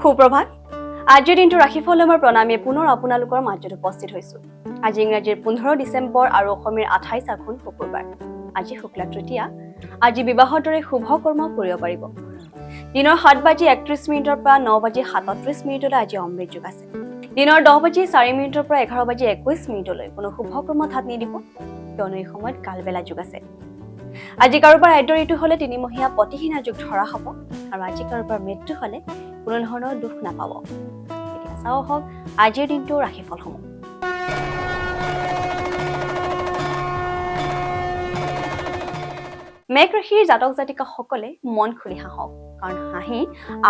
সুপ্ৰভাত। আজিৰ দিনটো ৰাশিফল আমাৰ প্ৰণামীয়ে পুনৰ আপোনালোকৰ মাজত উপস্থিত হৈছো। আজি ইংৰাজীৰ 15 ডিচেম্বৰ আৰু অসমীয়াৰ 28 আঘোণ শুকুৰবাৰ। আজি শুক্লা তৃতীয়া। আজি বিবাহৰ দৰে শুভ কৰ্ম কৰিব পাৰিব। দিনৰ 7:31 পৰা 9:37 আজি অমৃত যোগ আছে। দিনৰ 10:04 পৰা 11:21 কোনো শুভ কৰ্মত হাত নিদিব, কিয়নো এই সময়ত কালবেলা যোগ আছে। আজি কাৰোবাৰ আদ্য ঋতু হ'লে তিনিমহীয়া পতিহীনা যোগ ধৰা হ'ব আৰু আজি কাৰোবাৰ মৃত্যু হ'লে কোনো ধৰণৰ দুখ নাপাব। এতিয়া চাওঁ আহক আজিৰ দিনটোৰ ৰাশিফলসমূহ। মেঘ ৰাশিৰ জাতক জাতিকাসকলে মন খুলি হাঁহক, কাৰণ হাঁহি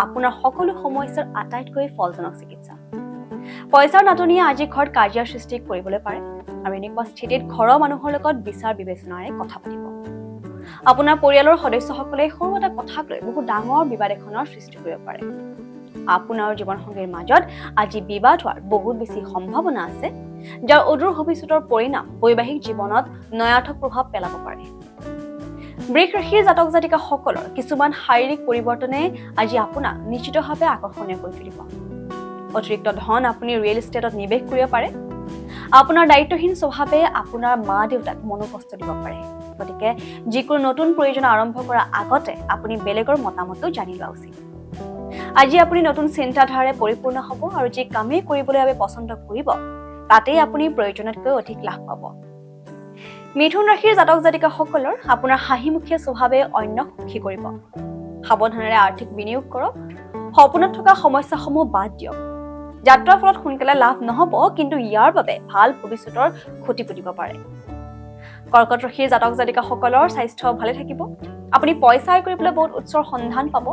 আপোনাৰ সকলো সমস্যাৰ আটাইতকৈ ফলজনক চিকিৎসা। পইচাৰ নাটনিয়ে আজি ঘৰত কাজিয়াৰ সৃষ্টি কৰিবলৈ পাৰে আৰু এনেকুৱা স্থিতিত ঘৰৰ মানুহৰ লগত বিচাৰ বিবেচনাৰে কথা পাতিব। আপোনাৰ পৰিয়ালৰ সদস্যসকলে সৰু এটা কথাক লৈ বহুত ডাঙৰ বিবাদ এখনৰ সৃষ্টি কৰিব পাৰে। আপোনাৰ জীৱনসংগীৰ মাজত আজি বিবাদ হোৱাৰ বহুত বেছি সম্ভাৱনা আছে, যাৰ অদূৰ ভৱিষ্যতৰ পৰিণাম বৈবাহিক জীৱনত নয়াৰ্থক প্ৰভাৱ পেলাব পাৰে। বৃষ ৰাশিৰ জাতক জাতিকাসকলৰ কিছুমান শাৰীৰিক পৰিৱৰ্তনে আজি আপোনাক নিশ্চিতভাৱে আকৰ্ষণীয় কৰি তুলিব। অতিৰিক্ত ধন আপুনি ৰিয়েল ইষ্টেটত নিৱেশ কৰিব পাৰে। আপোনাৰ দায়িত্বহীন স্বভাৱে আপোনাৰ মা দেউতাক মনোকষ্ট দিব পাৰে। গতিকে যিকোনো নতুন প্ৰয়োজন আৰম্ভ কৰাৰ আগতে আপুনি বেলেগৰ মতামতো জানি লোৱা উচিত। আজি আপুনি নতুন চিন্তাধাৰাৰে পৰিপূৰ্ণ হ'ব আৰু যি কামেই কৰিবলৈ বাবে পচন্দ কৰিব তাতেই আপুনি প্ৰয়োজনতকৈ অধিক লাভ পাব। মিথুন ৰাশিৰ জাতক জাতিকাসকলৰ আপোনাৰ হাঁহিমুখীয়া স্বভাৱে অন্যক সুখী কৰিব। সাৱধানেৰে আৰ্থিক বিনিয়োগ কৰক। সপোনত থকা সমস্যাসমূহ বাদ দিয়ক। যাত্ৰাৰ ফলত সোনকালে লাভ নহ'ব, কিন্তু ইয়াৰ বাবে ভাল ভৱিষ্যতৰ ক্ষতি পুতিব পাৰে। কৰ্কট ৰাশিৰ জাতক জাতিকাসকলৰ স্বাস্থ্য ভালে থাকিব। আপুনি পইচা আয় কৰিবলৈ বহুত উৎসৰ সন্ধান পাব।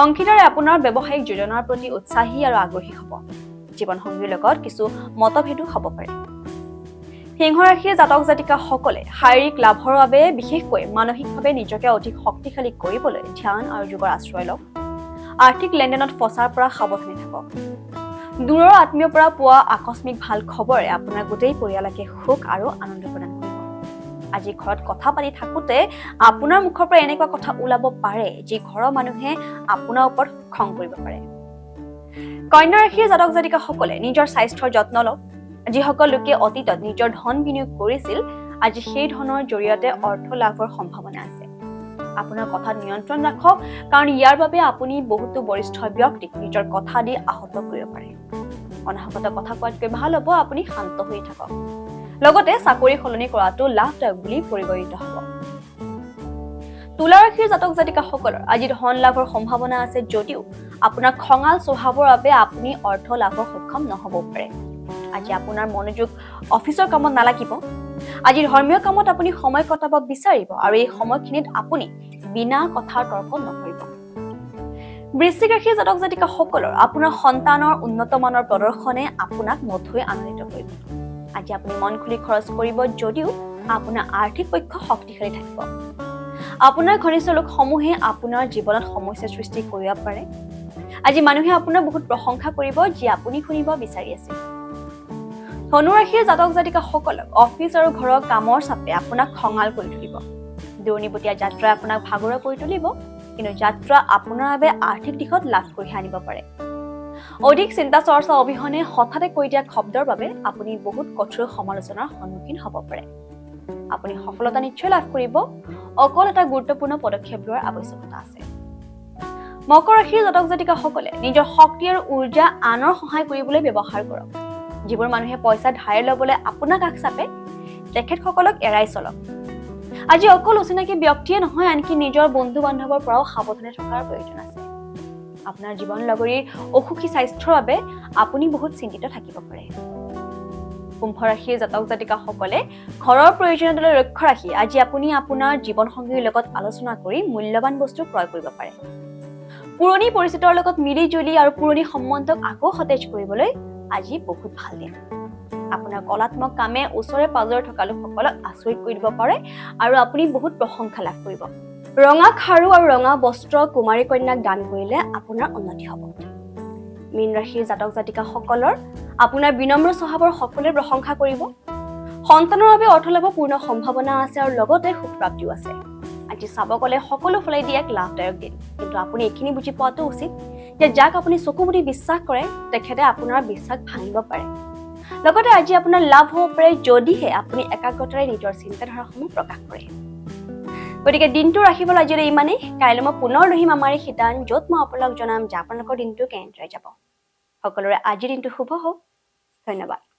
অংশীদাৰে আপোনাৰ ব্যৱসায়িক যোজনাৰ প্ৰতি উৎসাহী আৰু আগ্ৰহী হ'ব। জীৱনসংগীৰ লগত কিছু মতভেদো হ'ব পাৰে। সিংহ ৰাশিৰ জাতক জাতিকাসকলে শাৰীৰিক লাভৰ বাবে বিশেষকৈ মানসিকভাৱে নিজকে অধিক শক্তিশালী কৰিবলৈ ধ্যান আৰু যোগৰ আশ্ৰয় লওক। আৰ্থিক লেনদেনত ফচাৰ পৰা সাৱধানে থাকক। দূৰৰ আত্মীয়ৰ পৰা পোৱা আকস্মিক ভাল খবৰে আপোনাৰ গোটেই পৰিয়ালকে সুখ আৰু আনন্দ প্ৰদান কৰিব। আজি ঘৰত কথা পাতি থাকোঁতে আপোনাৰ মুখৰ পৰা এনেকুৱা কথা ওলাব পাৰে যি ঘৰৰ মানুহে আপোনাৰ ওপৰত খং কৰিব পাৰে। কন্যা ৰাশিৰ জাতক জাতিকাসকলে নিজৰ স্বাস্থ্যৰ যত্ন লওক। যিসকল লোকে অতীতত নিজৰ ধন বিনিয়োগ কৰিছিল, আজি সেই ধনৰ জৰিয়তে অৰ্থ লাভৰ সম্ভাৱনা আছে। আপোনাৰ কথাত নিয়ন্ত্ৰণ ৰাখক, কাৰণ ইয়াৰ বাবে আপুনি বহুতো বৰিষ্ঠ ব্যক্তিক নিজৰ কথা দি আহত কৰিব পাৰে। অনাহকত কথা কোৱাতকৈ ভাল হ'ব আপুনি শান্ত হৈ থাকক। লগতে চাকৰি সলনি কৰাটো লাভদায়ক বুলি পৰিগণিত হ'ব। তুলা ৰাশিৰ জাতক জাতিকাসকলৰ আজি ধন লাভৰ সম্ভাৱনা আছে যদিও আপোনাৰ খঙাল স্বভাৱৰ বাবে আপুনি অৰ্থ লাভৰ সক্ষম নহ'ব পাৰে। আজি আপোনাৰ মনোযোগ অফিচৰ কামত নালাগিব। আজি ধৰ্মীয় কামত আপুনি সময় কটাব বিচাৰিব আৰু এই সময়খিনিত আপুনি বিনা কথাৰ তৰ্ক নকৰিব। বৃশ্চিক ৰাশিৰ জাতক জাতিকাসকলৰ আপোনাৰ সন্তানৰ উন্নত মানৰ প্ৰদৰ্শনে আপোনাক নথৈ আনন্দিত কৰিব। আজি আপুনি মন খুলি খৰচ কৰিব যদিও আপোনাৰ আৰ্থিক পক্ষ শক্তিশালী থাকিব। আপোনাৰ ঘনিষ্ঠ লোকসমূহে আপোনাৰ জীৱনত সমস্যাৰ সৃষ্টি কৰিব পাৰে। আজি মানুহে আপোনাৰ বহুত প্ৰশংসা কৰিব যি আপুনি শুনিব বিচাৰি আছিল। ধনুৰাশিৰ জাতক জাতিকাসকলক অফিচ আৰু ঘৰৰ কামৰ চাপে আপোনাক খঙাল কৰি তুলিব। দূৰণিবটীয়া যাত্ৰাই আপোনাক ভাগৰুৱা কৰি তুলিব, কিন্তু যাত্ৰা আপোনাৰ বাবে আৰ্থিক দিশত লাভ কঢ়িয়াই আনিব পাৰে। অধিক চিন্তা চৰ্চা অবিহনে হঠাতে কৈ দিয়া শব্দৰ বাবে আপুনি বহুত কঠোৰ সমালোচনাৰ সন্মুখীন হ'ব পাৰে। আপুনি সফলতা নিশ্চয় লাভ কৰিব, অকল এটা গুৰুত্বপূৰ্ণ পদক্ষেপ লোৱাৰ আৱশ্যকতা আছে। মকৰ ৰাশিৰ জাতক জাতিকাসকলে নিজৰ শক্তি আৰু উৰ্জা আনৰ সহায় কৰিবলৈ ব্যৱহাৰ কৰক। যিবোৰ মানুহে পইচা ধাৰে ল'বলৈ আপোনাক কাষ চাপে, তেখেতসকলক এৰাই চলক। আজি অকল অচিনাকি ব্যক্তিয়ে নহয়, আনকি নিজৰ বন্ধু বান্ধৱৰ পৰাও সাৱধানে থকাৰ প্ৰয়োজন আছে। আপোনাৰ জীৱন লগৰীৰ অসুখী স্বাস্থ্যৰ বাবে আপুনি বহুত চিন্তিত থাকিব পাৰে। কুম্ভ ৰাশিৰ জাতক জাতিকাসকলে ঘৰৰ প্ৰয়োজনীয়তালৈ লক্ষ্য ৰাখি আজি আপুনি আপোনাৰ জীৱনসংগীৰ লগত আলোচনা কৰি মূল্যৱান বস্তু ক্ৰয় কৰিব পাৰে। পুৰণি পৰিচিতৰ লগত মিলি জুলি আৰু পুৰণি সম্বন্ধক আকৌ সতেজ কৰিবলৈ আজি বহুত ভাল দিন। আপোনাৰ কলাত্মক কামে ওচৰে পাজৰে থকা লোকসকলক আচৰিত কৰি দিব পাৰে আৰু আপুনি বহুত প্ৰশংসা লাভ কৰিব। ৰঙা খাৰু আৰু ৰঙা বস্ত্ৰ কুমাৰী কন্যাক দান কৰিলে আপোনাৰ উন্নতি হ'ব। মীন ৰাশিৰ জাতক জাতিকাসকলৰ আপোনাৰ বিনম্ৰ স্বভাৱৰ সকলোৱে প্ৰশংসা কৰিব। সন্তানৰ বাবে অৰ্থ লাভৰ পূৰ্ণ সম্ভাৱনা আছে আৰু লগতে সুখ প্ৰাপ্তিও আছে। আজি চাব গ'লে সকলো ফালেদি এক লাভদায়ক দিন। কিন্তু আপুনি এইখিনি বুজি পোৱাটো উচিত যে যাক আপুনি চকু মুদি বিশ্বাস কৰে, তেখেতে আপোনাৰ বিশ্বাস ভাঙিব পাৰে। লগতে আজি আপোনাৰ লাভ হ'ব পাৰে, যদিহে আপুনি একাগ্ৰতাৰে নিজৰ চিন্তাধাৰাসমূহ প্ৰকাশ কৰে। গতিকে দিনটো ৰাখিবলৈ আজিলৈ ইমানেই। কাইলৈ মই পুনৰ ৰহিম আমাৰ এই শিতান, য'ত মই আপোনালোক জনাম যে আপোনালোকৰ দিনটো কেনেদৰে যাব। সকলোৰে আজিৰ দিনটো শুভ হওক। ধন্যবাদ।